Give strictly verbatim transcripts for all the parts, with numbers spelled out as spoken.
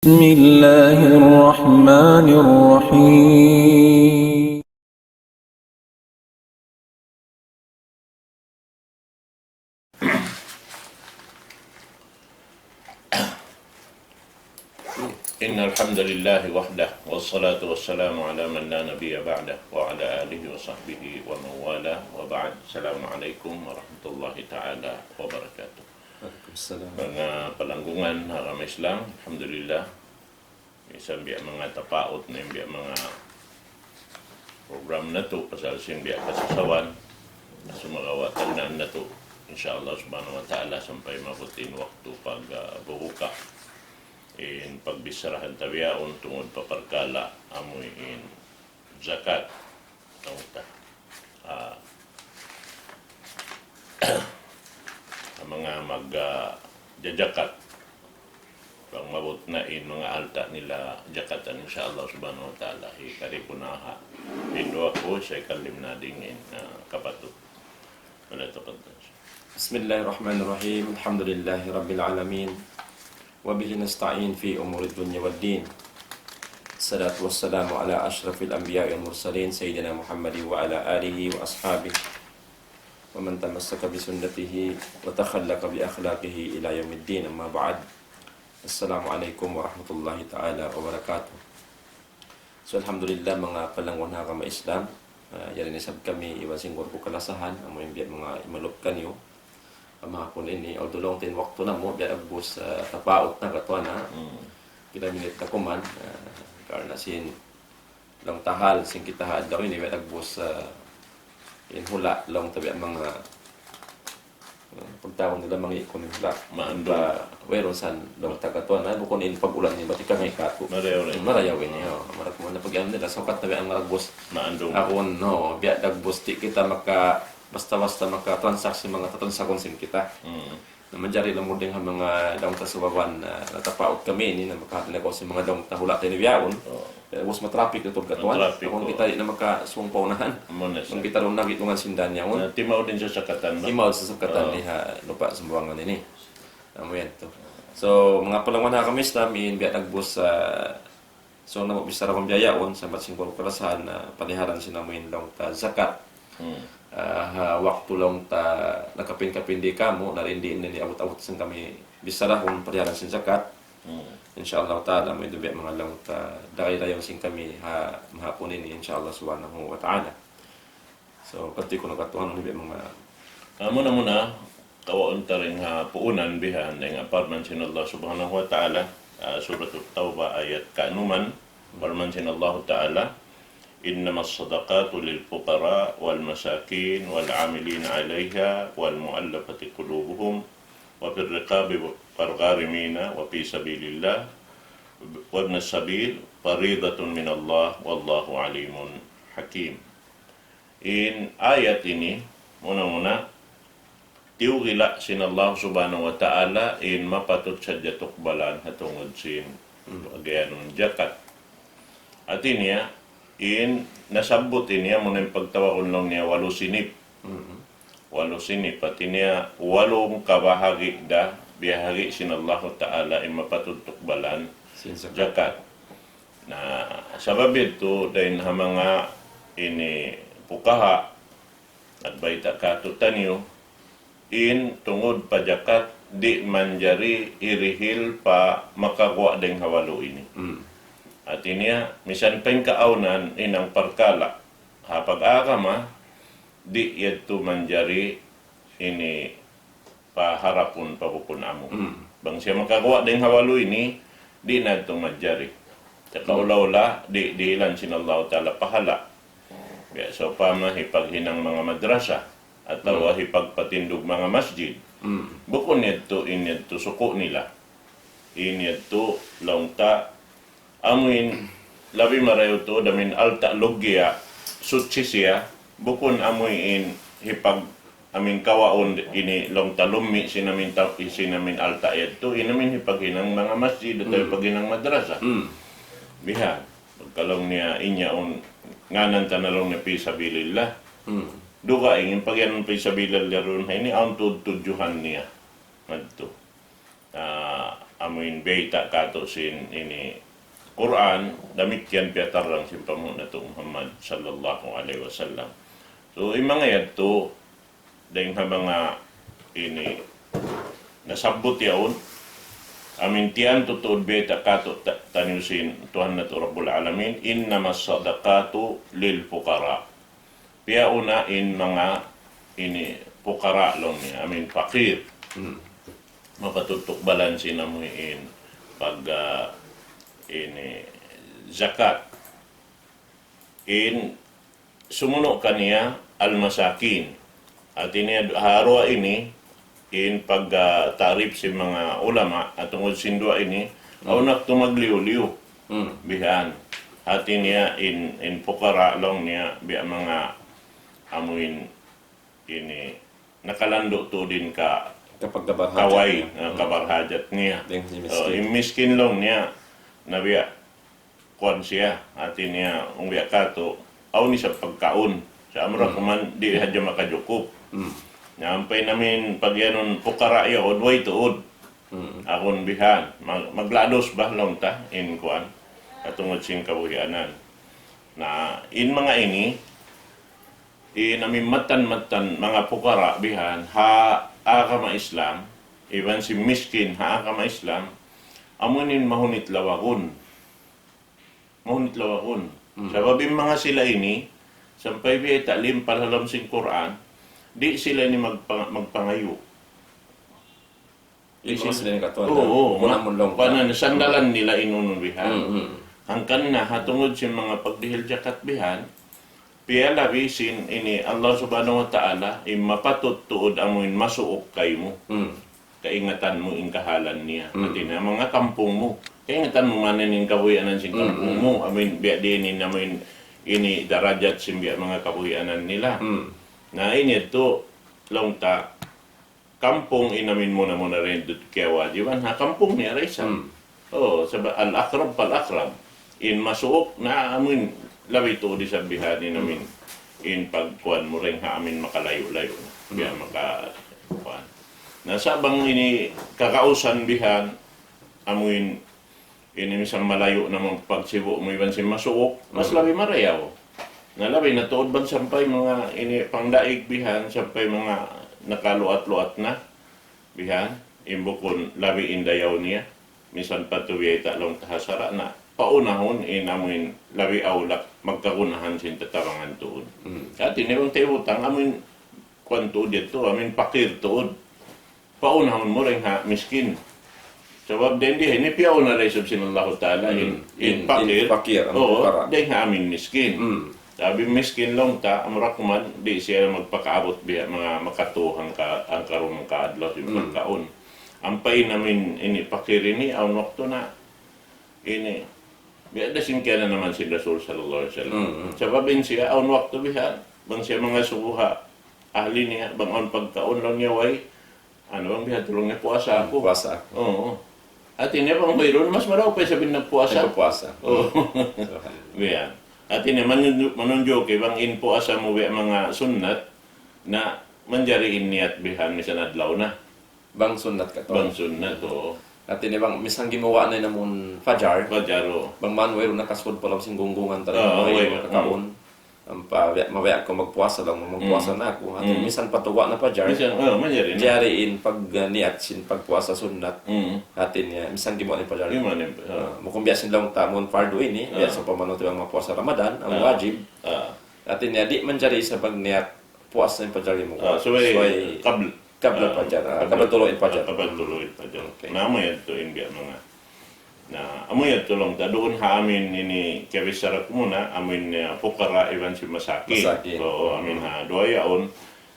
بسم الله الرحمن الرحيم. إن الحمد لله وحده، والصلاة والسلام على من لا نبي بعده، وعلى آله وصحبه ومن والاه، وبعد. السلام عليكم ورحمة الله تعالى وبركاته. Waalaikumsalam. Manga palanggungan ha agama Islam, alhamdulillah. Misan biya' manga tapaut na in biya' manga program natu', pasal sin biya' kasasawan, sumagawa' tagnaan natu', insya Allah subhanahu wa ta'ala, sampay maabut in waktu pag, ah, bubuka. In pagbicharahan ta bihaun tungud pa parkala' amu in zakat. Tungud ta. Ah, manga mag, ah, jajakat. Bang maabut na in manga alta' nila jakatan, insya Allah subhanahu wa ta'ala, hikari ku na ha. Hindu aku, sa' ikalim na dingin, ah, kapatut. Wala tapatas. بسم الله الرحمن الرحيم. الحمد لله رب العالمين. وبه نستعين في أمور الدنيا والدين. الصلاة والسلام على أشرف الأنبياء والمرسلين سيدنا محمد وعلى آله وأصحابه ومن تمسك بسنته وتخلق بأخلاقه إلى يوم الدين. أما بعد. السلام عليكم ورحمة الله تعالى وبركاته. So, alhamdulillah, manga palanggungan ha agama Islam, ah, yari na isab kami iban sin guru ku kalasahan, amu in biya' manga imalup kaniyu. Amu aku ini, although laung ta in waktu namu', biya' dagbus, ah, tapaut na katuan, ha. Hmm. Pila minit na kuman, ah, karna' sin laung ta hal sin kita ha adlaw ini, biya' dagbus, ah, in hula', laung ta biya' manga, ah, pagtawagun nila mangikun hula'. Maandung. Ba, wayruun san laung ta katuan, ha. Bukun in pag-ulan ini, batika ngay katu'. Marayaw ini. Hmm, marayaw ini, oh. Marayaw na pag-iyan nila, sukat na biya' manga dagbus. Maandung. Aku, no, biya' dagbus, di' kita maka, basta-basta maka-transaksi, manga tatransakun sin kita. Hmm. Na manjari lamud dayn ha manga daung ta subaban, ah, natapaut kami ini, na makahat na kaw sin manga daung ta hula' ta ini bihaun. Oh. Eh, bus matrapik na tuud katuan. Matrapik, oh. Kung kita di' na makasung pa unahan. Amu na sa. Kung kita duun nagit dungan sindan yaun. Na, timaud in sasakatan ba? Timaud sasakatan, oh, di ha lupa' Sambuwangan ini. Amu yan tu. So, manga palanggungan ha agama Islam, in biya' dagbus, ah, So, namu' bichara ku bihaun, sambat sin guru kalasahan, ah, paliharan sin amu in laung ta zakat. Hmm. Ah, ha waktu laung ta nakapin-kapin di kamu, na di' ini abut-abut sin kami bicharahun paliharan sin zakat. Hmm. Insya Allah ta'ala, amu in biya' manga laung ta daray-daray sin kami ha mahapun ini, insya Allah subhanahu wa ta'ala. So, pati ku nakatuhan ini biya' manga. Ah, muna-muna, kawaun ta dayn ha puunan bihan, dayn ha parman sin Allah subhanahu wa ta'ala, ah, Surat At-Tawbah ayat kanuman, parman sin Allah ta'ala, إنما الصدقات للفقراء والمساكين والعاملين عليها والمؤلفة قلوبهم وفي الرقاب والغارمين وفي سبيل الله وابن السبيل فريضة من الله والله عليم حكيم. In ayat ini, muna-muna, tiyugila' sin Allah subhanahu wa ta'ala in mapatut sadja tukbalan ha tungud sin pag'iyanun jakat. Hati niya, in nasabbut ini, amu na in pagtawagun laung niya walu sinip. Mm. Walu sinip, hati niya, walu kabahagi' da, biyahagi' sin Allah ta'ala in mapatut tukbalan sin zakat. Zakat. Na, sabab yadtu, dayn ha manga ini pukaha, nagbayta' kātu'niyu, in tungud pa jakat, di' manjari hirihil pa makaguwa' dayn ha walu ini. Hmm. Hati niya, misan pa in kaawnan, in parkala', ha pag-agama, di' yadtu manjari ini paharapun pa bukun amu. Hmm. Bang siya makaguwa' dayn ha walu ini, di' na yadtu manjari. Saka, hmm, ula-ula, di', dihilan sin Allah ta'ala pahala'. Biya' sawpama hipaghinang manga madrasa, atawa, hmm, hipagpatindug manga masjid. Hmm. Bukun yadtu, in yadtu suku' nila. In yadtu laung ta, amu in labi marayaw tuud amu in alta' luggiya, suchi siya, bukun amu in hipag, amu in kawaun ini laung ta lummi' sin amu in ta-, sin amu in alta' yadtu, in amu in hipaghinang manga masjid, atawa, hmm, hipaghinang madrasa. Hmm. Bihan, pagka laung niya in yaun, ngānan ta na laung niya fi sabilillah. Hmm. Dugaing in pag'iyanun fi sabilillah duun ha ini, awn tuud tudjuhan niya. Madtu. Ah, amuin bayta' katu' sin ini Qur'an, damikkiyan piyatarrang sin panghu' natu' Muhammad sallallahu alayhi wasallam. So, in manga yadtu, dayng ha manga ini nasabbut yaun, amuin tiyan tuud bayta' katu' ta-, taniyu sin Tuhan natu' Rabbul Alamin, إنما الصدقات للفقراء. Piyauna in manga ini fuqara laung niya, amuin pakir. Hmm. Mapatut tukbalan sin amuin pag, ah, ini zakat. In sumunu' kaniya al-masakin. Hati niya ha duwa ini, in pag, ah, ta'rif sin manga ulama, ha tungud sin duwa ini, awn waktu magliyu-liyu. Hmm. Bihan. Hati niya in, in fuqara laung niya, biya' manga amuin ini nakalandu' tuud in ka-, Kapag kabarhajat kaway, niya. Ah, kabarhajat niya. Dayng ha miskin. Oh, in miskin laung niya, na biya' kuwan siya, hati niya, ung biya' katu', awn isab pagkaun. Sa' amura kuman, di' hadja makajukup. Hmm. Na ampa in amuin pagiyanun fuqara yaun, way tuud. Hmm. Awn bihan, mag-, magladus ba laung ta, in kuwan, ha tungud sin kabuhianan. Na, in manga ini, in amuin mattan-mattan manga fuqara bihan, ha agama Islam, iban sin miskin, ha agama Islam, amu ini in mahunit lawagun. Mahunit lawagun. Hmm. Sabab in manga sila ini, sampay biya' ta'lim pa ha lawm sin Qur'an, di' sila ini magpang-, magpangayu'. Di' sila ini katuan. Oo, oo, kuwan na, sandalan nila in unu bihan. Hmm, hmm. Hangkan na, ha tungud sin manga pagdihil jakat bihan, piyalabi sin ini Allah Subhanahu wa Ta'ala, in mapatut tuud amuin masuuk kaymu. Hmm. Kaingatan mu in kahalan niya. Hmm. Hati niya, manga kampung mu. Kaingatan mu mayan in kabuhianan sin kampung mu. Amuin biya' diin in amuin ini darajat sin biya' manga kabuhianan nila. Hmm. Na ini yadtu, laung ta, kampung in amuin muna-muna dayn duun kiyawajiban, ha kampung niya da isab. Hmm. Oh, sabab al-aqrab fal-aqrab. In masuuk na amuin labi tuud isab bihan in amuin in pagkuwan mu dayn ha amuin makalayu'-layu' na. Biya' maka-, kuwan. Na sa' bang ini kagausan bihan, amuin ini misan malayu' na in pagsibu' mu iban sin masuuk, mas labi marayaw. Na labi na tuud bang sampay manga ini pangdaig bihan, sampay manga nakaluat-luat na bihan, in bukun labi in dayaw niya, misan pa tuud biya' ta laung ta ha sara' na, paunahun in amuin labi awla magkagunahan sin tatabangan tuud. Hmm. Hati niya bang ta hibutang, amuin kuwan tuud yadtu, amuin pakir tuud. Paunahun mu dayn ha miskin. Sabab dayn di ini piyauna da isab sin Allahu Ta'ala in, in pakir. Oo, dayn ha amuin miskin. Sabab in miskin laung ta, amura kuman, di' siya magpakaabut biya' manga makatu hangka, hangka duwa, hangka adlaw sin pagkaun. Ampa in amuin ini pakir ini, awn waktu na ini, biya' da sin kiyananaman sin Rasul sallallahu alayhi wasallam. Mm, mm. Sabab in siya, awn waktu bihan, bang siya mangasubu ha ahli niya, bang awn pagkaun laung niya way, unu bang bihan, tulung niya puasa aku. Puasa aku. Oo. Hati niya bang wayruun, mas marayaw pa isab in nagpuasa. Nagpuasa. Oo. Subhanallah. Bihan. Hati niya manunju-, manunjuki bang in puasa mu biya' manga sunnat, na manjari in niyat bihan misan adlaw na. Bang sunnat katu'. Bang sunnat, oo. Hati niya bang, misan gimuwa' na in amun fajar. Fajar, oo. Bang man wayruun nakasud pa lawm sin gunggungan ta, ah, wayruun, wayruun nakakaun. Mm. Ampa, biya', mabaya' aku magpuasa laung, magpuasa na aku. Hati niya, misan pa tuwa' na fajar. Misan, oo, manjari na. Jari in pag, uh, niyat sin pagpuasa sunnat. Mm. Hati niya, misan gimuwa' na in fajar. Gimuwa' na in fajar. Ah, bukun biya' sin laung ta, amun fardu ini, biya' sa pamanu tu bang magpuasa Ramadan, amun wajib. Ah. Hati niya, di' manjari isab bang niyat puas na in fajar mu. Ah, subay qabl-, qabl ah, fajar, ah, qabl, qabl tulu' in fajar. Ah, qabl tulu' in fajar. Okay. Na, amu yadtu in biya' manga. Na, amu yadtu laung ta duun ha amuin ini kiyabichara ku muna, amuin, eh, fuqara iban sin masakin. Masakin. So, amuin ha duwa yaun.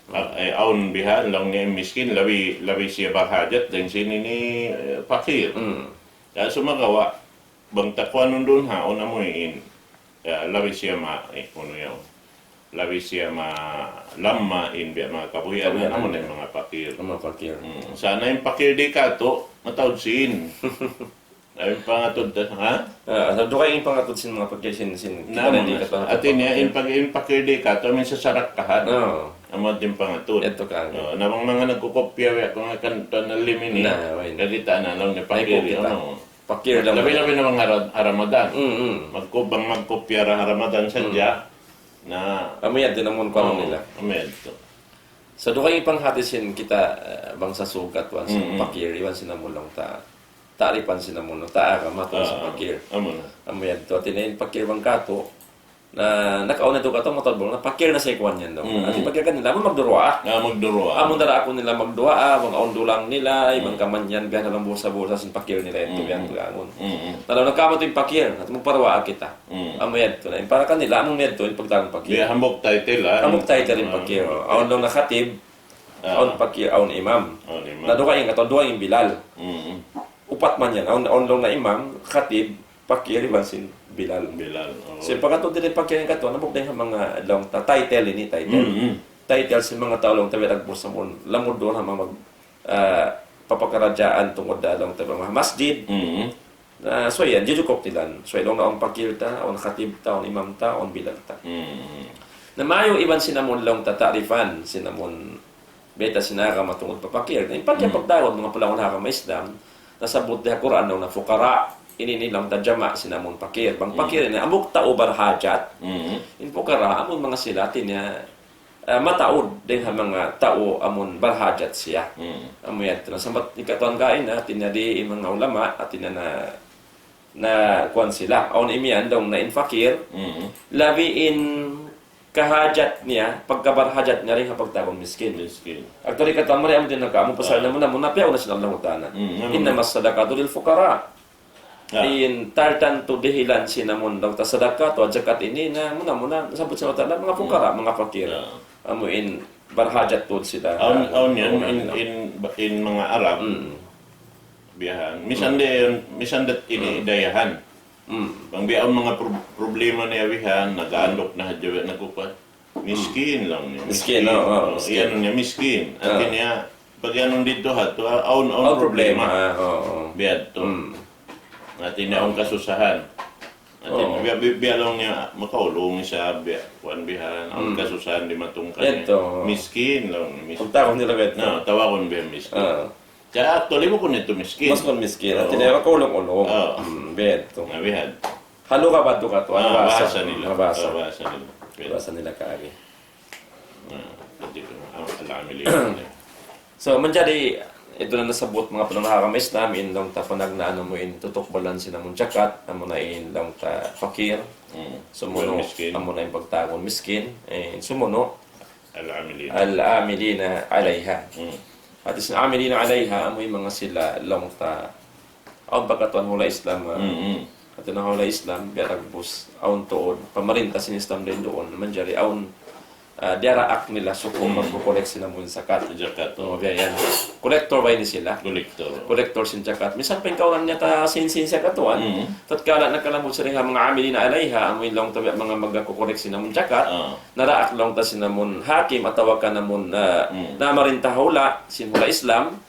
Ah, eh, awn bihan laung niya in miskin, labi, labi siya barhajat dayn sin ini, eh, pakir. Mm. Ya, sumagawa', bang ta kuwanun duun ha, awn amuin. Ya, labi siya ma-, eh, unu yaun. Labi siya ma-, lamma in biya' manga kabuhianan, amu na in manga pakir. Manga pakir. Hmm. Sa' na in pakir di' katu', mataud sin. Na in pangatud ta, ha? Ah, sa' duun in pangatud sin manga pakir sin, sin kita na di' katu'. Hati niya, in pag-, in pakir di' katu', amuin sasarakkahan. Oo. Amu in pangatud. Ito ka. O, na bang manga nagkukopya, ya, kung akan tuan na limini. Na, way na. Kagita na, laung niya, pakir, pakir kita. Ano. Pakir lang. Labi-labi na bang ha Ra-, ha Ramadan. Mm, mm. Magku-, bang magkopya ra ha Ramadan sadja. Mm. Na. Amu yan, di' na mun kuwan nila. Amu yan to. So, dugaing panghati sin kita, eh, bangsa Sug katuan sin, mm, mm, pakir, iban sin amun laung ta, ta'rifan sin amun laung ta, agama tuan sin, ah, pakir. Amu na. Amu yan to, hati niya in pakir bang katu', na nakauna tu katu' matadbul na pakir na sa ikuan yan daw. Mm, mm. Hati pakir kanila, amun magduwaa. Ah, magduwaa. Amun dara aku nila magduwaa, bang awn dulang nila, iban, mm, kamanyan, biya' na lang bulsa-bulsa sin pakir nila yan, mm, biya' mm, tu amun. Mm, mm. Na laung na kamu tu in pakir, hati magpaduwaa kita. Mm. Amu yan tu na. In para kanila, amu yan tu, in pagtawagun pakir. Di' hambuuk title, ah. Hambuuk title in, ah, pakir. Awn laung na khatib, ah, awn pakir, awn imam. Awn imam. Na dugaing katu', dugaing bilal. Mm, mm. Upat man yan. Awn, awn laung na imam, khatib, pakir, iban sin bilal. Bilal, oo. So, in pagkatu' di' pakir katu', amu bukun ha manga laung ta title ini, title. Mm, mm. Title sin manga tau laung ta biya' dagbus amun. Lamud duun ha manga mag-, ah, papakaradjaan tungud da laung ta manga masjid. Mm, mm. Na, so yan, jujukup nila. So, laung na awn pakir ta, awn khatib ta, awn imam ta, awn bilal ta. Mm, mm. Na maayu iban sin amun laung ta ta'rifan, sin amun bayta' sin agama tungud pa pakir. Na in pakir, mm, pagtawagun, manga palawan ha agama Islam, nasabbut da ha Qur'an laung na fuqara, ini in laung ta jama' sin amun pakir. Bang, mm, pakir ini, hambuuk tau barhajat. Mm. In fuqara, amun manga sila, hati niya, ah, mataud dayn ha manga tau amun barhajat siya. Mm. Amu yan, tu na sambat in katuan kaina, hati niya di' in manga ulama, hati niya na, na kuwan sila. Awn imiyan laung na in fakir, mm, labi in kahajat niya, pagkabarhajat niya dayn ha pagtawagun miskin. Miskin. Actually, katan mari amu din nakamu pasal, ah, na muna, muna, piyauna sin Allahu Ta'ala. Mm, amu. إنما الصدقات للفقراء. Ah. In tartantu dihilan sin amun laung ta sadaka atawa jakat ini na muna-muna, sabbut sin Allahu Ta'ala, manga fuqara, mm, manga fakir. Ah. Amu in barhajat tuud sila. Awn, awn yan, in, in, in manga Arab, mm, biya' yan. Misan, mm, di', misan da ini, mm, dayahan. Mm. Bang biya' awn manga prob-, problema niya biya' yan, nag-aanduk na hadja, nagkukuan. Miskin laung niya. Miskin, miskin. Oo, oo, miskin. Iyan niya miskin. Ah. Hati niya, pag iyanun didtu ha, tu, ah, awn, awn, awn problema. Problema, oo. Biya' tu. Mm. Hati niya, awn kasusahan. Hati niya, oo, biya', biya', biya' laung niya, makaulung siya, biya', kuwan biya' yan, awn, mm, kasusahan dimatung kaniya. Yan tu. Miskin laung niya, miskin. Kung tawagun nila biya' tu. Na, tawagun biya' miskin. Ah. Kaya actually, bukun itu miskin. Bukun miskin. Oo. Hati niya, makaulung-ulung. Oo. Hmm, biya' tu. Na, biya' yan. Ha lugha ba tu katu'? Ah, bahasa. Bahasa nila. Ah, bahasa. Ah, bahasa nila. Biya' yan. Bahasa nila kaagi. Na, jadi, al-amilin. So, manjari, itu na nasabbut manga panagnaan ha agama Islam, in laung ta panagnaan amu in tutukbalan sin amun jakat, amu na in laung ta fakir. Hmm. Sumunu', miskin. Amu na in pagtawagun miskin. Eh, sumunu', العاملين. العاملين عليها. Mm. Hati sin عاملين عليها, amu in manga sila laung ta. Awn pagkatuan hula' Islam, ah. Mm, mm. Hati na hula' Islam, biya' dagbus. Awn tuud, pamarinta sin Islam dayn duun. Manjari awn, ah, diyaraak nila suku, mm, magkukolek sin amun zakat. Zakat, oh. Biya' yan. Kolektor ba ini sila? Kolektor. Kolektor sin zakat. Misan pa in kauran niya ta sin, sin zakat tuan. Mm. Tatkala nakalamud sila ha manga عاملين عليها, amu in laung ta biya' manga magkukolek sin amun zakat. Ah. Naraak laung ta sin amun hakim atawa kan amun, ah, mm, namarinta hula', sin hula' Islam.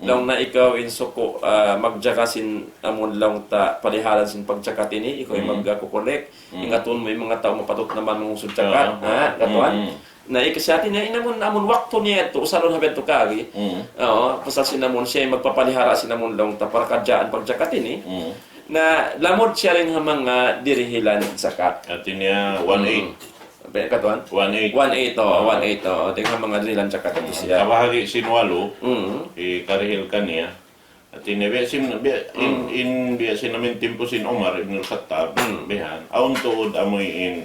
Mm. Laung na ikaw in suku', ah, magjaga sin amun laung ta paliharan sin pagjakat ini, ikaw in, mm, magkukolek, mm, ingatun mu in manga tau mapatut na man mangusug jakat, ah, ah, katuan. Mm, mm. Na ikaw siya hati niya, in amun, amun waktu niya yadtu, usalun ha biya' tu kaagi. Mm. Oo, pasal sin amun siya in magpapalihara sin amun laung ta parakadjaan pagjakat ini. Mm. Na lamud siya dayn ha manga dirihilan zakat. Hati niya, one eight. Mm. Apa katuan? One eight. One eight, oh, ah, one eight, oh. Dayn ha manga dirihilan zakat itu siya. Kabahagi' sin walu, mm, hikarihil kaniya. Hati niya, biya' sin, biya', in, mm, in, biya' sin amu in timpu sin Umar ibn al-Khattab, mm, bihan. Awn tuud amu in,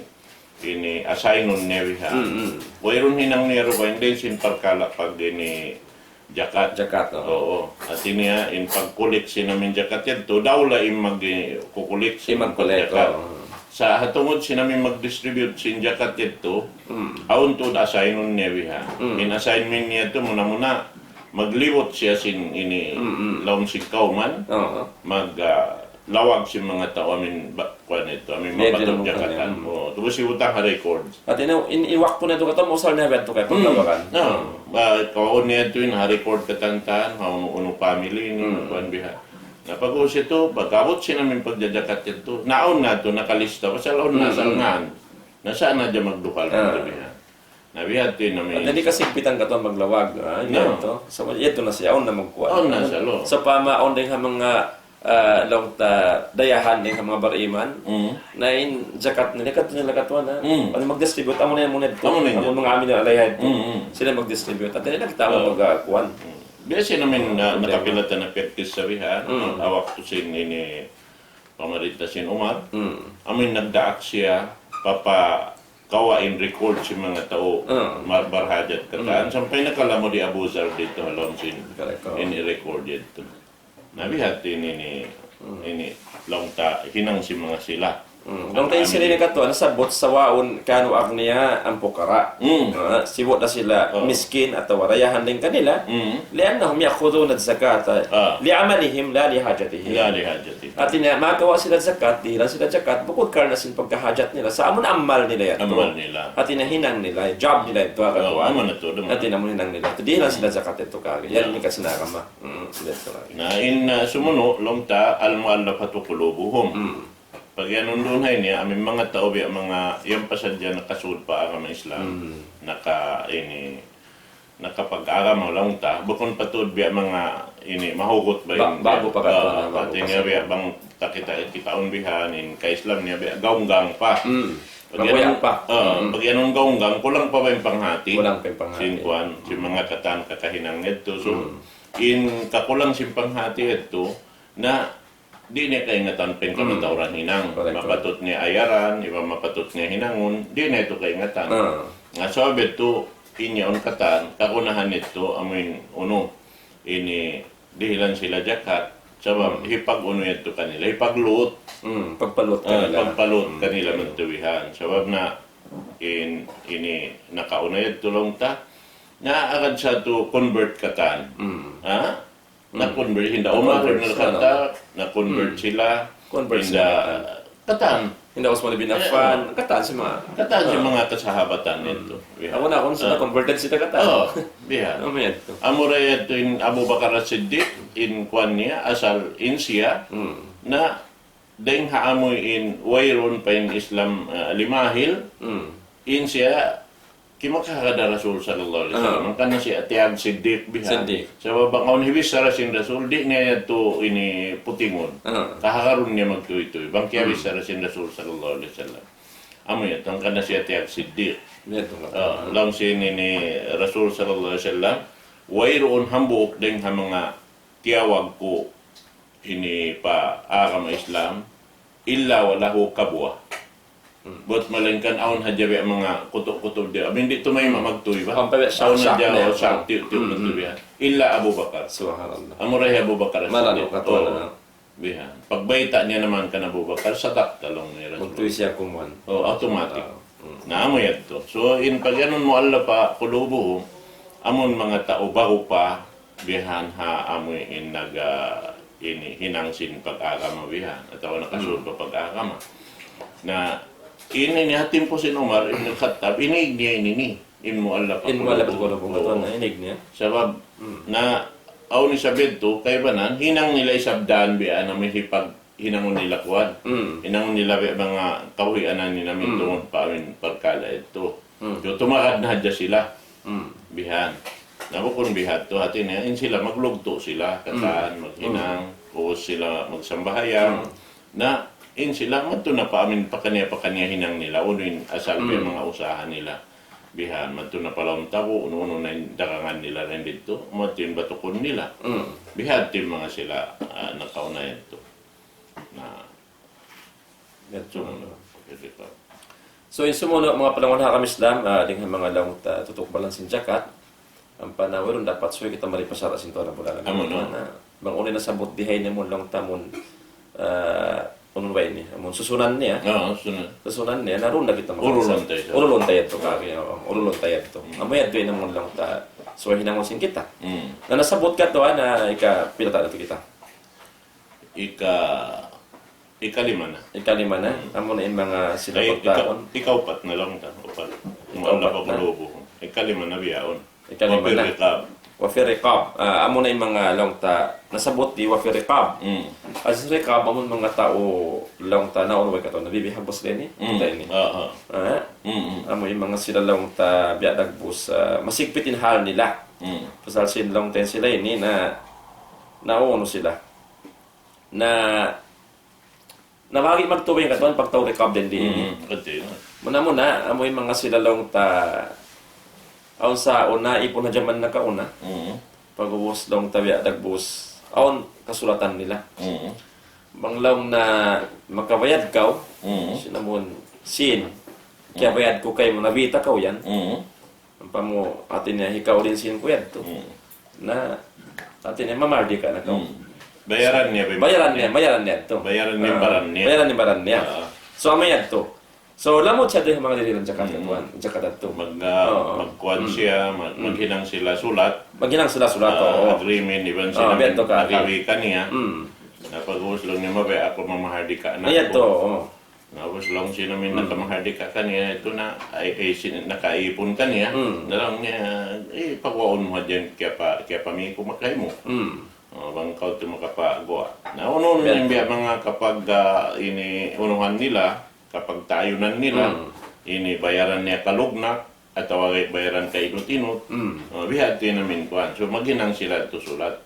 ini, assignun niya bihan. Mm, mm. Wayruun hinang niya ruba, in dayn sin parkala' pag ini, jakat. Jakat, oo. Oo. Hati niya, in pag-collect sin amu in jakat yadtu, dawla in mag-, kukolek sin, in mag-collect, pagjakat. Oo. Sa' ha tungud sin amu in mag-distribute sin jakat yadtu, mm, awn tuud assignun niya biha. Mm. In assignment niya yadtu, muna-muna, maglibut siya sin ini, mm, mm, lawm sin kawman, oo, mag, ah, lawag sin manga tau amu in ba-, kuwan yadtu, amu in mapatut jakatan. Oo, tubus hibutang ha record. Hati niya, in, in waktu na yadtu katan, mausal na yadtu kay paglawagan. Na, ba, kawaun niya yadtu in ha record katan-katan, ha unu, unu family ini, kuwan biha. Na pag-ubus yadtu, pag-abut sin amu in pagjajakat yadtu, naawn na yadtu, nakalista, pasal awn na, mm, salngan. Na sa' na hadja magdukal, ah, biha. Abi hati na may. At hindi kasi pitan ka to maglawag, ah, no. Yadtu. So, yadtu na siya, awn na magkuan. Awn na siya, lo. So, pama, awn din ha mga, ah, laung ta, dayahan din ha mga bariman. Mm. Na in zakat nila, kadtu nila katuan, ha? Mm. Ano mag-distribute, amu na yan muna dito. Amu na yan. Amu mga amin na alayha dito. Mm, mm. Sila mag-distribute. At hindi na kita, oh, magkuan. Mm. Biya' siya namin na, nakapila ta na practice sa bihan. Mm. Awak to sin ini pamarinta sin Umar. Mm. Amin nagdaak siya, papa kawain record sin mga tau, mm, ma-, barhajat katan. Mm. Sampay nakalamud hi Abu Zar dito ha lawm sin, correct, oh, ini record dito. Na biya' hati ini, ini, mm, ini laung ta, hinang sin mga sila. Mm. Laung ta in sila ini katuan, nasabbut سواء كانوا أغنياء أم فقراء. Mm. Ah, sibu' da sila, oh, miskin atawa dayahan dayn kanila. Mm. لأنهم يأخذون الزكاة، ah, لعملهم لا لحاجتهم. لا لحاجتهم. Hati niya, makawa' sila zakat, dihilan sila zakat, bukun karna' sin pagkahajat nila. Sa' amun amal nila yadtu. Amal nila. Hati niya hinang nila, job nila yadtu, oh, katuan. Amal na to, dum. Hati niya amun hinang nila. Dihilan sila zakat yadtu kari. Yan, yeah, in kasinagama. Mm, yadtu kari. Na in, uh, sumunu', laung ta, المؤلفة قلوبهم. Mm. Pag yan undun hay niya, amin mga tau biya' mga, yan pa sadja nakasud pa agama Islam. Mm. Naka, ini, nakapag-agama laung ta, bukun pa tuud biya' mga ini mahugut ba ba-, in, bagu pa katu' ah, na, bagu pati pa niya sa biya' bang takita-, kitaun bihan in ka-Islam niya biya' gaunggang pa. Mm. Pag mabuya' yan pa. Ah, mm, pag yan gaunggang, kulang pa ba in panghati? Kulang pa in panghati. Sin kuan, sin, mm, mga katan kakahinang ngadtu. So, mm, in kakulang sin panghati ngadtu, na di' niya kaingatan pa in, hmm, kamatauran hinang. Correct. Mapatut niya ayaran, iban mapatut niya hinangun, di' niya yadtu kaingatan. Ah. Nga sabab yadtu, in yaun katan, kagunahan yadtu, amuin unu, ini, dihilan sila jakat. Sabab, hmm, hipag-unu yadtu kanila, hipaglut. Hmm, pagpalut, ah, kanila. Pagpalut, hmm, kanila, okay, mantuwihan. Sabab na, in, ini, nakauna yadtu laung ta. Na agad sa tu convert katan. Hmm. Ha? Hmm. Na-convert, hinda Umar ibn al-Khattab, na-convert sila. Convert sila. Hinda katan. Hinda Usman bin Affan, katan sin mga, katan sin mga kasahabatan yadtu. Bihan. Amu na kunu' sa na-converted sila katan. Oh, bihan. Amu yadtu. Amura yadtu in Abu Bakar As-Siddiq, in kuan niya, asal in siya, na dayn ha amuin wayruun pa in Islam, ah, limahil, in siya, kimakaha da Rasul sallallahu alayhi wasallam. Hangkan na siya tiyag Siddiq bihan. Siddiq. Sabab bang awn hibichara sin Rasul, di' niya yadtu ini putingun. Kahagarun niya magtuytuy. Bang kiyabichara sin Rasul sallallahu alayhi wasallam. Amu yadtu, hangkan na siya tiyag Siddiq. Yadtu nga. Ah, laung sin ini Rasul sallallahu alayhi wasallam, wayruun hambuuk dayn ha manga tiyawag ku ini pa agama Islam, إلا وله كبوة. Hmm. Buwat malaingkan awn hadja biya' manga kutu'-kutu' di. Amin di' tumayma' magtuy ba? Awn pa biya' awn hadja, syak-syak, o, syak-syak, tiyu'-tiyu' magtuy biya'. Illa Abu Bakar. Subhanallah. Amura hi Abu Bakar As-Siddiq. Mananu' katuan na. Bihan. Pagbayta' niya naman kan Abu Bakar, sadaqta laung niya Rasul. Magtuy siya kumuan. O, automatic. Ah. Hmm. Na amu yadtu. So, in pag-iyanun mu'allafa qulubuhum, amun manga tau ba'gu pa, bihan ha amu in nag-, ah, ini, hinang sin pag-agama bihan, atawa nakasud pa pag-agama. Na, ini, ini ha timpu sin Umar ibn Khattab, ini, ini, ini, in mu'allafa qulubuhum. In mu'allafa qulubuhum, katuan na, ini, ini. Sabab, na, awn isab yadtu, kaibanan, hinang nila isab dan bihan, amu in hipag-, hinangun nila kuan. Mm. Hinangun nila biya' manga kahuy anan nila, mm, tungud pa amin parkala' yadtu. Mm. So, tumagad na hadja sila. Mm. Bihan. Na bukun bihadtu, hati niya, in sila maglugtu' sila, katan, mm, maghinang, mm, ubus sila magsambahayang. Mm. Na, in sila, madtu na pa amin pakaniya-pakaniya hinang nila, unu in asal pa, mm, manga usaha nila. Bihan, madtu na pa lawm tabu', unu-unu na in dagangan nila na in didtu, madtu in batukun nila. Mm. Bihadtu in manga sila, ah, nakauna yadtu. Na, yadtu. So, in sumunu', manga palangga' ha agama Islam, ah, dayn ha manga laung ta tutukbalan sin jakat, ampa na wayruun dapat subay kita mari pa sara' sin Tuhan Rabbul Alamin. Amu, no? Na, bang unu in nasabbut di ha ini amun laung ta amun, ah, unu ba ini? Amun susunan niya. Oo, susunan. Susunan niya, na duun na kita makasara'. Urulun ta yadtu. Urulun ta yadtu, kari, oo. Urulun ta yadtu. Mm. Amu yadtu in amun laung ta subay hinangun sin kita. Mm. Na nasabbut katu', ah, na ikapila ta na tu kita? Ika-, ikalima na. Ikalima na? Hmm. Amu na in manga sila pagtaon. Ay, ika-, ikaupat na laung ta. Upat. Ikaupat na. Mu'allafa qulubuhum. Ikalima na bihaun. Ikalima na. Wa fi riqab. Wa fi riqab. Ah, amu na in manga laung ta nasabbut di wa fi riqab. Hmm. As riqab, amu in manga tau laung ta na unu way katu' nabibihagbus da ini. Hmm. Kita ini. Ah, ah. Ah? Hmm, hmm. Amu in manga sila laung ta biya' dagbus, ah, masigpit in hal nila. Hmm. Pasal sin laung ta in sila ini na, na unu sila. Na, na bagi magtuwi katuan pagtaw rekab din di ini. Hmm, kati. Muna-muna, amu in manga sila laung ta, awn sa una, ipun ha jaman nakauna. Hmm. Pag'ubus laung ta biya' dagbus, awn kasulatan nila. Hmm. Bang laung na makabayad kaw, hmm, sin amun sin, hmm, kiyabayad ku kaymu, nabita kaw yan. Hmm. Ampa mu, hati niya, hikaw din sin ku yadtu. Hmm. Na, hati niya, mamahardika na kaw. Hmm. Bayaran niya, bayaran niya, bayaran niya yadtu. Bayaran niya, ah, baran niya. Bayaran niya, baran niya. Ah. So, amu yadtu. So, lamud siya dih manga diri lang jakat, hmm, katuan, jakat yadtu. Mag, ah, oo, magkuan, hmm, siya, mag-, hmm, maghinang sila sulat. Maghinang sila sulat, ah, oo. Agreement, iban, oh, sila biya' yadtu ka, nakawi kaniya. Hmm. Na pag'ubus laung niya, mabaya' aku mamahardika na. Biya' yadtu, oo. Na ubus laung sin amin, hmm, nakamahardika kaniya, yadtu na, ay, ay, sin-, nakaipun kaniya. Hmm. Na laung niya, eh, paguwaun mu hadja in kiyapa-, kiyapami ku makaymu. Hmm. Oh, bang kaw tu makapaguwa'. Na unu-unu na in biya' manga kapag, ah, ini unuhan nila, kapagtayunan nila, hmm, ini bayaran niya kalugnak, atawa bayaran kainut-inut. Hmm. Oh, biya' hati in amin kuan. So, maghinang sila tu sulat.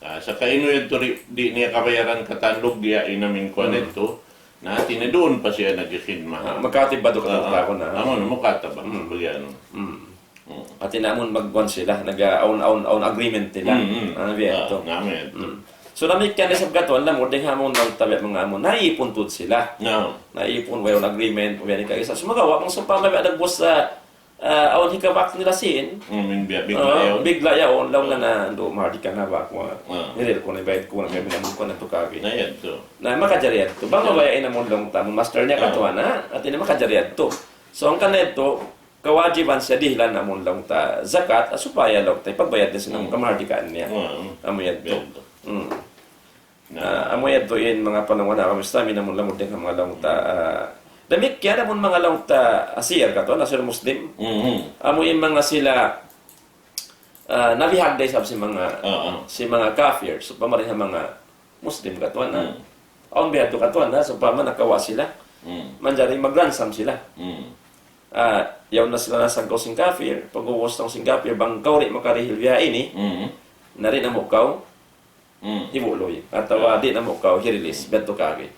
Ah, sa' kainu yadtu di', di' niya kabayaran katan lugya in amin kuan, hmm, yadtu. Na, hati niya duun pa siya nagkhidmat. Ah, makatib ba tu katan, ah, tawagun na? Amu na, mukataba. Hmm. Bagyan. Hmm. Hmm. Hati niya amun magkuan sila, nag-, ah, awn, awn, awn agreement nila. Hmm, hmm. Ah, biya' yadtu. Ah, amu yadtu. Hmm. So, damikkiyan isab katuan, lamud dayng ha amun tabi' manga amun. Naipun tuud sila. No. Naipun, way awn agreement, way ini kaisa. Sumagawa', bang sawpama biya' dagbus sa ah, awn hikabak nila sin. Hmm, in biya', bigla, ah, yaun. Bigla yaun, laung na, ah, na, "Andu', mahardika na ba aku, ah. Ah. Niril ku na, bayad ku na, kaya minamun ku na tu kabi." Na yadtu. Na, makajari yadtu. Bang, ah, mabaya' in amun laung ta, amun master niya, ah, katuan na, hati niya makajari yadtu. So, hangkan na yadtu, kawajiban siya dihilan amun laung ta zakat, ah, supaya laung ta, ipagbayad niya sin amun, hmm, kamahardikaan niya. Ah, hmm. Amu yadtu. Yadtu. Hmm. Na. Ah, amu yadtu in manga panawag na kami sa amin, amun lamud dayng ha manga laung ta, ah, damikkiyan amun manga laung ta Asir katuan, Asir Muslim. Mhm. Amu in manga sila, ah, nabihag da isab sin manga, ah, ah, sin manga kafir, sawpama dayn ha manga Muslim katuan na. Hmm. Awn biya' yadtu katuan na, sawpama nakawa' sila. Hmm. Manjari mag-ransom sila. Hmm. Ah, yaun na sila nasangkaw sin kafir, pag'ubus laung sin kafir, bang kaw di' makarihil biya' ini, hmm, na di' na mu kaw, hmm, hibuluy. Atawa, ah, di' na mu kaw hi-release. Hmm. Biya' yadtu kagi.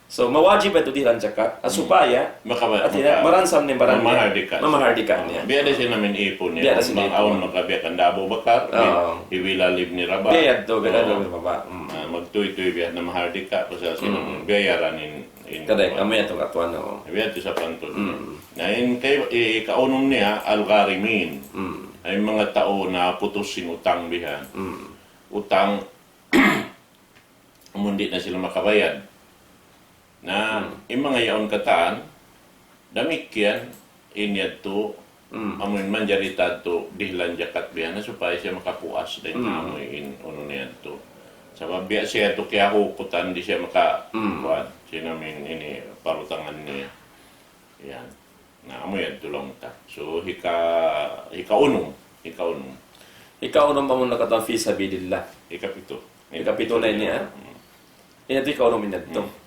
So, mawajib yadtu dihilan zakat. Ah, hmm. Supaya, makaba-, hati niya, maka-, ma-ransom niya in baran niya. Mamahardika. Mamahardika niya. Ah, biya' da sin amin ipun niya. Biya' da sin ipun. Awn makabiya' kanda Abu Bakar, ah, hi Bilal ibn Rabah. Biya' yadtu, Bilal, oh, ibn Rabah. Hmm. Ah, magtūy-tūy biya' na mahardika, pasal sin, hmm, biya' yaran in, in, correct. Amu yadtu katuan, oh. Biya' yadtu sapantun. Hmm. Na in kay, ikaunum niya, al-gharimin. Hmm. Ay manga tau naputus sin utang bihan. Hmm. Utang, amun di' na sila makabayad. Na, hmm, in manga yaun katan, damikkiyan, in yadtu, hmm, amun manjari ta yadtu dihilan zakat bihan na supaya siya makapuas dayn ha, hmm, amu in unu niya yadtu. Sabab biya' siya yadtu kiyahukutan, di' siya maka-, hmm, kuwan, sin amin ini parutangan niya. Yan. Na, amu yadtu laung ta. So, hika-, hikaunum. Hikaunum. Hikaunum amun na katan fi sabilillah. Hikapitu. Hikapitu na ini, ha? Hmm. Ini yadtu hikaunum ini yadtu. Hmm.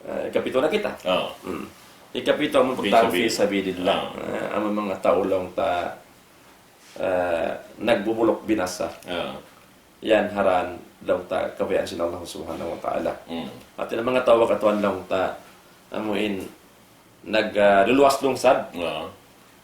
Ah, hikapitu na kita. Oh. Hmm. Hikapitu amun pagtawagun fi sabilillah. Fi sabilillah. Ah. Ah, amun manga tau laung ta, ah, nagbubuluk binasa. Ah. Yan ha dān laung ta kabayaan sin Allah Subhanahu wa Ta'ala. Hmm. Hāti niya manga tau katuan laung ta, amu in nag, ah, luluwas lungsad. Oo.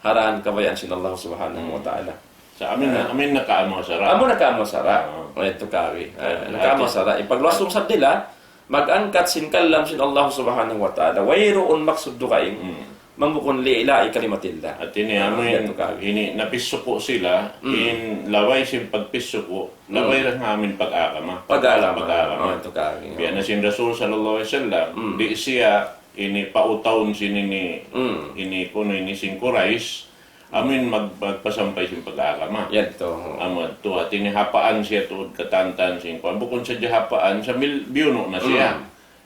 Ha dān kabayaan sin Allah Subhanahu wa Ta'ala. Sa' amin, ah, amin nakaamu sara'. Amu nakaamu sara'. Oo. O, yadtu kawi. Ah, ah, nakaamu sara'. Ipagluwas lungsad nila, mag-angkat sin kalam sin Allah Subhanahu wa Ta'ala. Wayruun maksud dugaing. Hmm. Bang bukun li ila'i kalimatillah. Hāti niya, ah, amu in, yadtu kawi. Ini, napisuku' sila, hmm, in laway sin pagpisuku', laway, hmm, ra ha amin pag-agama. Pag-agama. Pag-agama. Oh, yadtu kawi. Biya' na sin Rasul sallallahu alayhi wasallam, hmm, di' siya ini pautahun sin ini, hmm, ini kunu' ini sin Quraysh, amu in mag-, magpasampay sin pag-agama. Yadtu. Amu yadtu, hāti niya hapaan siya tuud katantan sin kuwan. Bukun sadja hapaan, sambil biyunu' na siya. Hmm.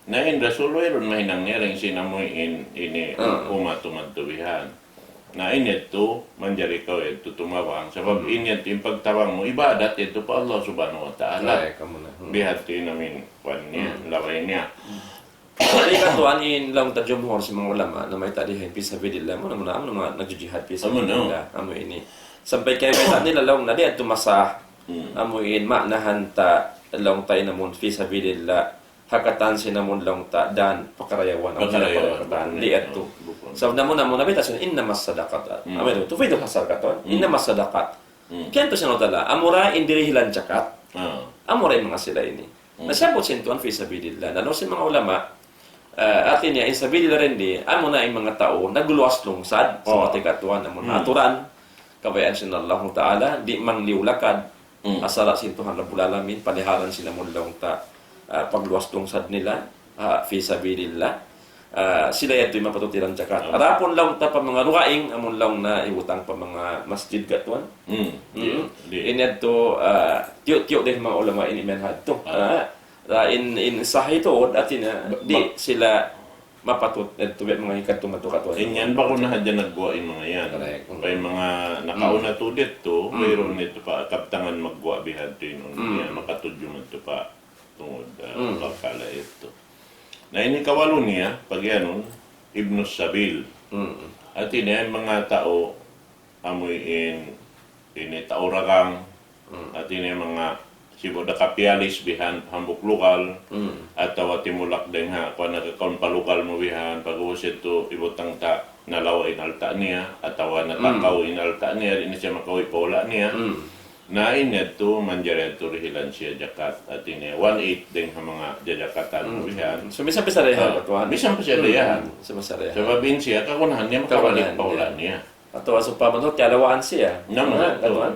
Na in Rasul, wayruun mahinang niya dayn sin amu in, ini, hmm, umat, umat tubihan. Na in yadtu, manjari kaw yadtu tumabang. Sabab, hmm, in yadtu, in pagtabang mu, ibadat yadtu pa Allah Subhanahu wa Ta'ala. Ay, kamu na. Hmm. Biya' hādtu in amin, kuwan niya, hmm, laway niya. Hmm. Di' katuan in laung ta jumhur sin manga ulama, na mayta' di ha in fi sabilillah, amu na, amu na, amu na, nagjijihad fi sabilillah, amu ini. Sampay kay mayta' nila laung na di' yadtu masalah, amu in maanahan ta laung ta in amun fi sabilillah, ha katan sin amun laung ta dan pakarayawan, amu na pakarayawan, pakarayawan. Di' yadtu. Sabab amu na, amu na mayta' sin إنما الصدقات. Amu yadtu, تفيد الحصر katuan. إنما الصدقات. Kiyantu' sin Allahu Ta'ala, amura in dirihilan jakat. Amura in manga sila ini. Na siyabbut sin Tuhan fi sabilillah. Na laung sin manga ulama, ah, hati niya, in sabilillah rin di, amu na in manga tau, nagluwas lungsad, sa mati katuan, amu na aturan, kabayaan sin Allahu Ta'ala, di' mangliyu lakad, asal sin Tuhan Rabbul Alamin, paliharan sin amun laung ta, ah, pagluwas lungsad nila, ah, fi sabilillah. Ah, sila yadtu in mapatut iran jakat. Adapun laung ta pa manga dugaing, amun laung na iutang pa manga masjid katuan. Di', di'. In yadtu, ah, tiyu'-tiyu' dayn manga ulama ini manhaj tu. Ah, in, in sahih tuud, hati niya, di' sila mapatut yadtu biya' manga hikadtu madtu katuan. In yan ba'gu na hadja nagguwa' in manga yan. Correct. Pa in manga nakauna tuud yadtu, wayruun yadtu pa kabtangan magguwa' bihadtu in unu niya, makatudju madtu pa tungud, ah, parkala' yadtu. Na ini kawalu niya, pagiyanun, Ibnus Sabil. Hati niya, in manga tau, amu in, ini tau dagang, hati niya manga sibu' da kapiyalis bihan hambuuk lugal, atawa timulak dayn ha, kuwan nagkakaun pa lugal mu bihan, pag'ubus yadtu ibutang ta nalawa' in alta' niya, atawa natakaw in alta' niya, di' na siya makauwi' pa hula' niya. Na in yadtu manjari yadtu dihilan siya jakat, hati niya one eighth dayn ha manga jajakatan mu bihan. So, misan pa siya dayahan, katuan. Misan pa siya dayahan. Misan pa siya dayahan. Sabab in siya, kagunahan niya makabalik pa hula' niya. Atawa sawpama, tiyalawaan siya. Na, katuan.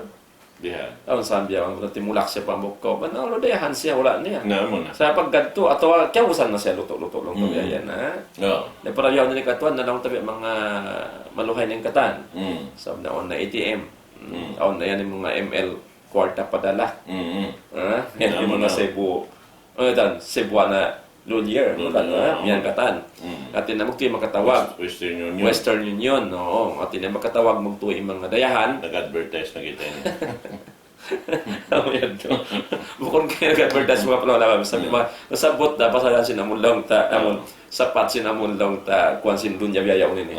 Diha. Awn sambiya, awn timulak siya pa hambuuk kawman, awn dayahan siya, hula' niya. Na, amu na. Sa' pagkadtu, atawa kiyaubusan na siya lutu'-lutu' laung ta biya' yan, ha? Na para yaun ini katuan, na laung ta biya' manga maluhay na in katan. Sabab na awn na A T M. Awn na yan in manga M L kwarta padala. Ha? Yan in manga Cebu. Unu yan, Cebuana Lhuillier, Lhuillier, ha? Yan katan. Hati niya magtuy makatawag. West-, Western Union. Western Union, oo. Hati niya makatawag magtuy in manga dayahan. Nag-advertise na kita ini. Amu yadtu. Bukun kay nag-advertise manga panaw na kami. Sabi ma-, nasabbut na, pasalan sin amun laung ta, amun, sapat sin amun laung ta, kuwan sin dunya biya' yaun ini.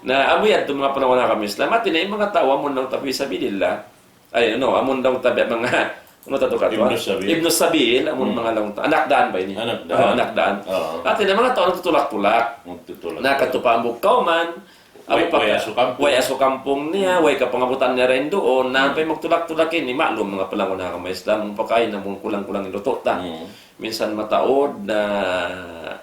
Na amu yadtu manga panaw na kami. Salamat ini, manga tau, amun laung ta fi sabilillah. Ay, ano, amun laung ta biya' manga, ano ta tu katuan? Ibnus Sabil. Ibnus Sabil, amun manga laung ta. Anak daan ba ini? Anak daan. Oo, anak daan. Oo. Hati niya manga tau nagtutulak-tulak. Nagtutulak. Na katu pa hambuuk kawman, Way, amu pa way ka-, asu kampung. Way asu kampung niya, way kapangabutan niya dayn duun, na ampa in magtulak-tulak ini, maklum manga panaw na kami Islam, amu pa kaina amun kulang-kulang in lutu' ta. Minsan mataud na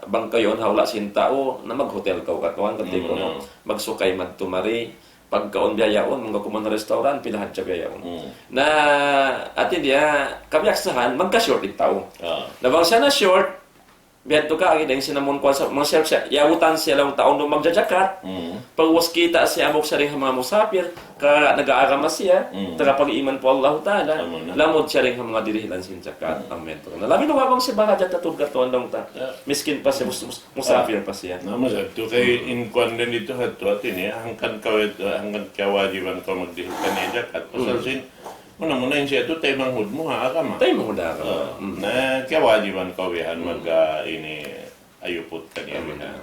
bang kaw yaun ha hula' sin tau, na mag-hotel kaw katuan, kati' kunu', magsukay madtu mari, pagkaun biya' yaun, mangga kuman restaurant, pila hadja biya' yaun. Na, hati niya, kabiyaksahan, magka-short in tau. Na bang siya na-short, biya' tu ka, agi dayn sin amun kuwan sa, manga share siya, yautan siya laung ta, unu magjajakat. Pag'ubus kita' siya, hambuuk siya dayn ha manga musafir, ka nag-aagama siya, taga pag-iman pa Allahu Ta'ala, lamud siya dayn ha manga dirihilan sin jakat. Amin. Na labi na bang siya bahajat na tuud katuan laung ta. Miskin pa siya, mus-, mus-, musafir pa siya. Na, masa tu kay in kuwan dayn didtu ha tu, hati niya, hangkan kaw, hangkan kiyawajiban kaw magdihil kaniya jakat. Pasal sin, muna-muna in siya tu, taymanghud mu ha agama. Taymanghud ha agama. Na, kiyawajiban kaw bihan mag, ah, ini, ayuput kaniya bihan.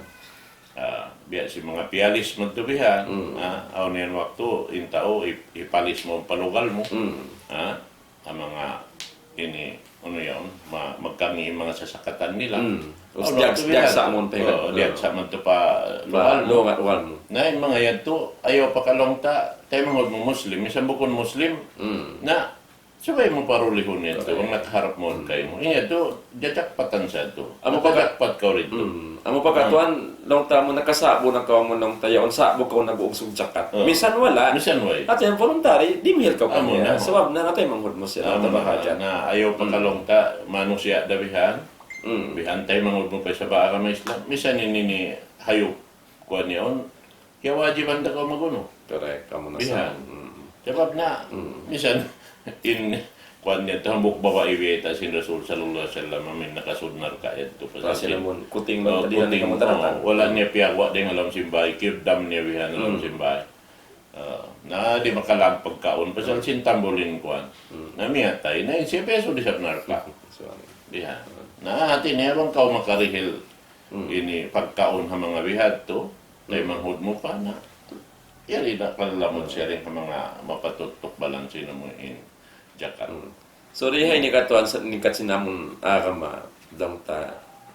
Ah, biya' sin manga piyalis madtu bihan. Ah, awn yan waktu, in tau, ip-, ipalis mu pa lugal mu. Ah, in manga ini, unu yaun, ma-, magkangi' in manga sasakatan nila. Us-, awn diyag-, waktu bihan. Diyagsa' mu pa, oo, diyagsa' madtu pa lugal mu. Lugal mu. Na, in manga yadtu, ayaw pa ka laung ta, taymanghud mu Muslim, misan bukun Muslim, na, subay mu parulihun yadtu, bang nakaharap mawn kaymu. In yadtu, jajakpatan sa yadtu. Amu pa ka- Nakajakpat kaw didtu. Amu pa katuan, laung ta amun nakasa'bu na kaw amun laung ta yaun, sa'bu kaw nag-uusug jakat. Misan wala'. Misan way. Hati niya voluntary, dimihil kaw kaniya. Sabab na, na taymanghud mu siya, laung ta bahajat. Na, ayaw pa ka laung ta, manusiya' da bihan. Bihan taymanghud mu pa isab ha agama Islam. Misan in ini hayup. Kuwan yaun, kiyawajiban da kaw mag-unu. Correct, amu na sa. Bihan. Sabab na, misan, in, kuwan niya, hambuuk babai biyayta' sin Rasul sallallahu alayhi wasallam, amu in nakasud narka' yadtu. Pasal sin amun kuting, kuting, wala' niya piyaguwa' dayn ha lawm sin bāy, kiyuddam niya bihan ha lawm sin bāy. Ah, na di' makalag pagkaun, pasal sin tambul in kuwan. Na miyatay, na in siya piyasu di sa narka'. Bihan. Na hati niya bang kaw makarihil Hmm. Ini pagkaun ha manga bihadtu, kay Hmm. manghud mu pa na. Yari na palamun siya rin ha manga mapatut tukbalan sin amu in jakat. Hmm. So, di ha ini katuan sa, ini kat sin amun agama, dang ta,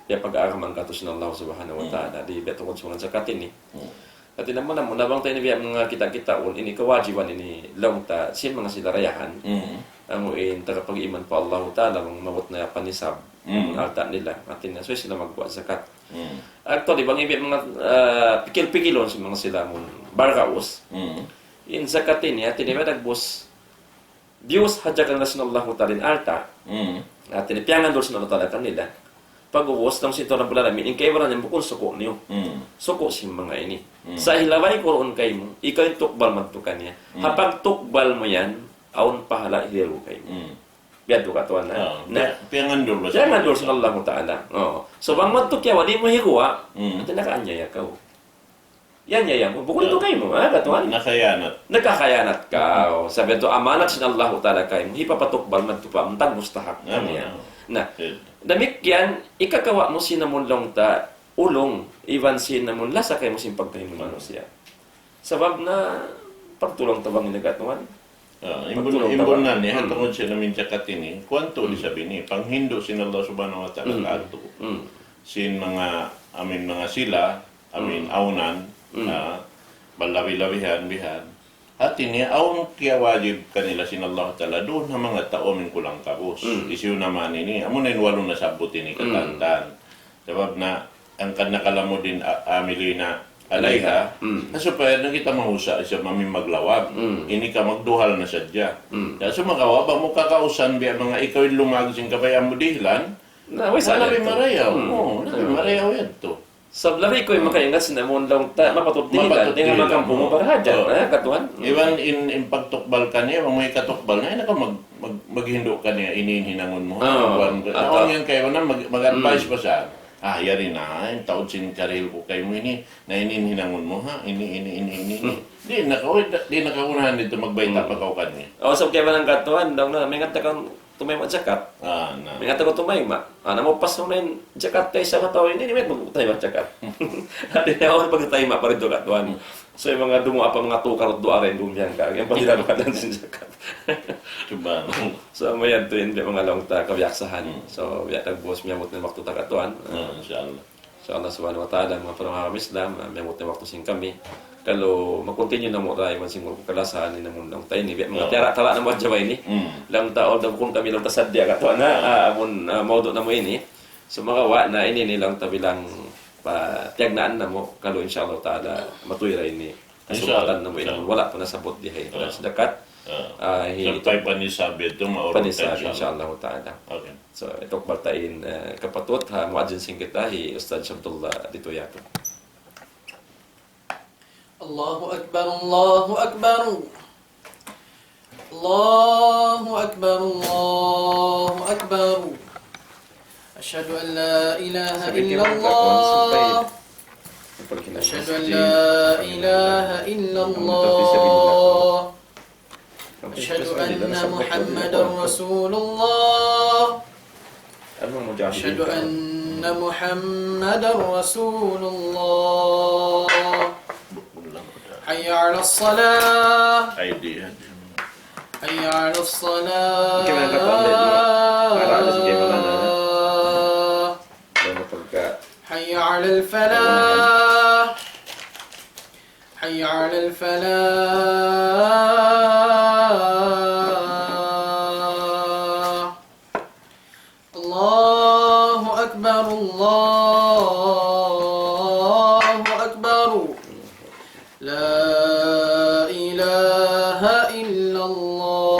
ya pag-agama katu sin Allah Subhanahu wa Hmm. Ta'ala, di biya' tukun sa manga jakat ini. Hmm. Hati namu', namu', na bang ta ini biya' manga kita-kitaun, ini kawajiban ini laung ta, sin manga sila dayahan. Mm. Amu in tagapag-iman pa Allahu Ta'ala, bang maabut na pa nisab, Mm. alta' nila. Hati na, subay sila magbuat zakat. Mm. Actually, bang biya' manga, ah, pikil-pikilun sin manga sila amun bargaus. Mm. In zakat ini, hati niya, dagbus, diyus hadja kanila sin Allahu Ta'ala in alta'. Mm. Hati niya piyangandul sin Allahu Ta'ala kanila. Pag'ubus, laung sin Tuhan Rabbul Alamin, in kaibanan niya bukun suku' niyu. Mm. Suku' sin manga ini. Mm. Sa' hilaway ku duun kaymu, ikaw in tukbal madtu kaniya. Mm. Ha pagtukbal mu yan, awn pahala' hiyadtu kaymu. Mm. Biya' tu katuan na. Ah, Na, piya-, piyangandul ba siya? Piyangandul sin Allahu Ta'ala. Oo. So, bang madtu kiyawa', di' mu higuwa', Mm. hati niya nakaanyaya kaw. Yan, yan, yan. Bukun tu kaymu, ha, katuan? Nakhiyanat. Nakhiyanat kaw. Sabab yadtu amanat sin Allahu Ta'ala kaymu. Hipapatukbal madtu pa amun tau mustahak kaniya. Na, damikkiyan, ikakawa' mu sin amun laung ta ulung, iban sin amun lasa kaymu sin pagkahi mu manusiya'. Sabab na pagtulung ta bang ini katuan. Ah, in bun-, in bunnal niya, ha tungud sin amu in jakat ini, kuwan tuud isab ini, panghindu' sin Allah Subhanahu wa Ta'ala katu'. Mm. Sin manga, amu in manga sila, amu in awnan, ah, balabi-labihan, bihan. Hati niya, awn kiyawajib kanila sin Allah Ta'ala, duun ha manga tau amu in kulang kabus. Mm. Hisiyu na man ini, amu na in walu nasabbut ini katantan. Sabab na, hangkan na kalamud in a-, amilina alayha. Mm. Na supaya na kita mahusa' isab amu in maglawag. Mm. Ini ka magduhal na sadja. Mm. Na sumagawa', bang mu kakausan biya' manga ikaw in lumag sin kabayaan mu dihilan, Na, way na sa labi yadtu. Marayaw. Mm. Oo, labi marayaw yadtu. Sabab labi ku in makaingat sin amun laung ta, mapatut dihilan. Mapatut dihilan. Dayn ha manga kampung mu, para hadja. Oo. Eh, katuan. Mm. Iban in, in pagtukbal kaniya, bang mu ikatukbal na, na ka mag-, mag-, maghindu' kaniya, ini in hinangun mu, ha? Ah, kuwan ku. Awn yan kaibanan mag-, mag-advise pa sa, ah, yari na, in taud sin karihil ku kaymu ini, na ini in hinangun mu, ha? Ini, ini, ini, ini, ini. Hmm. Di' na kaw, di' na kaw unahan didtu magbayta' pa kaw kaniya. Oh, sabab kaibanan katuan, daw na, maingat na kaw tumayma' jakat. Ah, na. Maingat na kaw tumayma'. Ah, na maupas na in jakat kaysa kataw ini, di' na magtumayma' jakat. Hati niya, awn pagtayma' pa rin tu katuan. Hmm. So, in manga dumuwaa pa manga tukar duwaa rin dumiyan ka. Yan pa sila makadan sin jakat. Cuba. So, amu yadtu in biya' manga laung ta kabiyaksahan. Hmm. So, biya' dagbus miyabut na in waktu ta katuan. Ah, insha Allah. Insha Allah subhanahu wa ta'ala, manga palangga' Islam, ah, miyabut na in waktu sin kami. Kalu mag-continue namu' da iban sin guru ku kalasahan in amun laung ta ini. Biya' manga tiyara-tara namu' hadja ba ini. Hmm. Laung ta, although bukun kami laung ta sadja katuan na, ah, amun, ah, mawdu' namu' ini. Sumagawa' na ini in laung ta bilang pa-, tiyagnaan namu', kalu insha Allah ta'ala matuy ra ini. Insha Allah. Kasugatan namu' ini, insha Allah. Wala' pa nasabbut di ha ini. Ah. Sadakat. Ah. Ah, hi-, sampay pa nisab yadtu, maurut pa nisab, insha Allah. Insha Allah ta'ala. Okay. So, itukbal ta in, eh, kapatut ha muazzin sin kita, hi Ustadz Abdullah Dituyato. الله أكبر، الله أكبر. الله أكبر، الله أكبر. أشهد أن لا إله إلا الله. أشهد أن لا إله إلا الله. أشهد أن محمدا رسول الله. أشهد أن محمدا رسول الله. حي على الصلاة. حي على الصلاة. حي على الفلاح. حي على الفلاح. الله أكبر، الله أكبر. لا إله إلا الله.